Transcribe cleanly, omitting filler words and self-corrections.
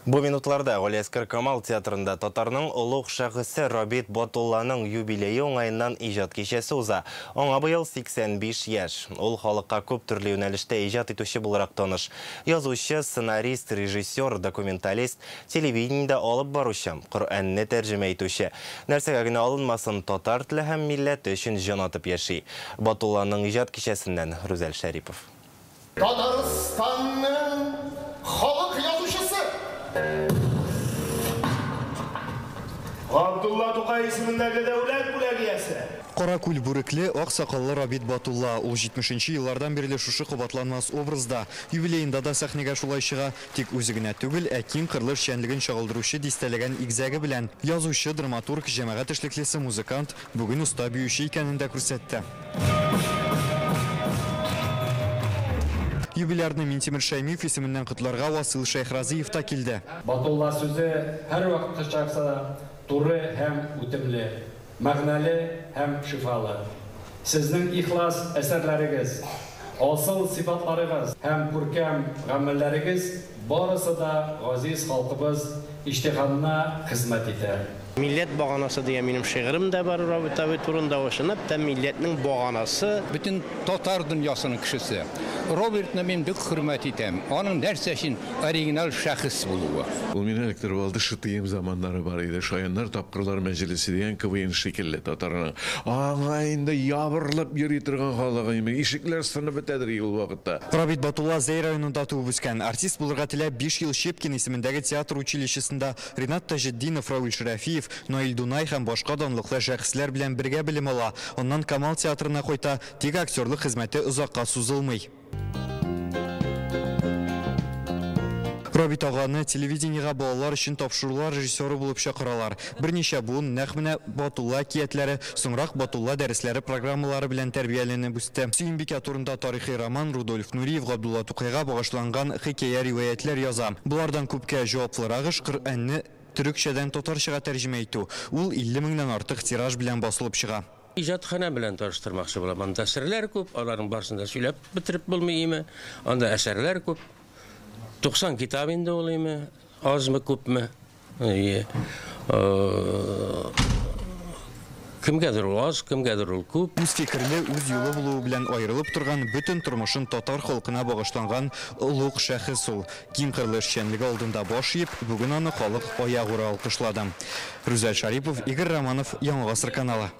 Бу минутларда Галиәсгар Камал театрында татарның олуг шәхесе Рабит Батулланың юбилее уңаеннан иҗат кичәсе уза. Аңа быел 85 яшь. Ул халыкка күп төрле юнәлештә иҗат итүче буларак таныш. Язучы, сценарист, режиссер, документалист, телевидениедә алып баручы, Коръәнне тәрҗемә итүче. Нәрсәгә генә алынмасын, татар теле һәм милләте өчен җан атып яши. Батулланың иҗат кичәсеннән Рүзәл Шәрипов. Татарстанның халык язучысы. Габдулла Тукай исемендәге дәүләт бүләге иясе. Каракүл бүрекле, ак сакаллы Рабит Батулла. Ул 70 еллардан бирле шушы кабатланмас образда. Юбилеенда да сәхнәгә шулай чыга. Тик үзе генә түгел, ә киң кырлы эшчәнлеген чагылдыручы дистәләгән игезәге белән. Язучы, драматург, җәмәгать эшлеклесе, музыкант, бүген оста биюче икәнен дә күрсәтте. Юбилярны Минтимер Шәймиев исеменнән котларга Васил Шәйхразиев та килде. Батулла сүзе һәрвакыттагыча туры һәм үтемле, мәгънәле һәм шифалы. Сезнең ихлас әсәрләрегез, асыл сыйфатларыгыз һәм күркәм гамәлләрегез барысы да газиз халкыбыз иҗтиһадына хезмәт итә. Милләт баганасы дигән минем шигырем дә бар Рабит абый турында. Ул чынлап та милләтнең баганасы. Бөтен татар дөньясының кешесе. Робертны мин бик хөрмәт итәм. Аның нәрсә өчен оригиналь шәхес булуы. Ул мине эләктереп алды, шытыем заманнары бар иде. Шаяннар тапкырлар мәҗлесе дигән КВН шикелле татарның. Аңа инде ябырылып йөри торган халык инде. Ишекләр сынып бетәдер ул вакытта. Рабит Батулла Зәй районында туып үскән. Артист булырга теләп 5 ел Щепкин исемендәге театр училищесында Ринат Таҗетдинов, Равил Шәрәфиев, Наил Дунай һәм башка данлыклы шәхесләр белән бергә белем ала. Аннан Камал театрына кайта, тик актерлык хезмәте озакка сузылмый. Рабит аганы телевидениегә балалар өчен тапшырулар режиссеры булып чакыралар. Берничә буын нәкъ менә Батулла әкиятләре, соңрак Батулла дәресләре программалары белән тәрбияләнеп үсте. Сөембикә турында тарихи роман Рудольф Нуриев Габдулла Тукайга багышланган хикәя-риваятьләр яза. Болардан күпкә җаваплырак эш Коръәнне төрекчәдән татарчага тәрҗемә итү. Ул 50 меңнән артык тираж белән басылып чыга. Иҗатханә белән таныштырмакчы булам. Анда серләр күп, аларның барысын да сөйләп бетереп булмый име. Анда әсәрләр күп. 90 китап инде ул име, азмы, күпме. Кемгәдер ул аз, кемгәдер ул күп. Үз фикерле, үз юлы булуы белән аерылып торган, бөтен тормышын татар халкына багышланган олуг шәхес ул. Киң кырлы эшчәнлеге алдында баш иеп, бүген аны халык аягүрә алкышлады. Рүзәл Шарипов, Игорь Романов, Яңа Гасыр каналы.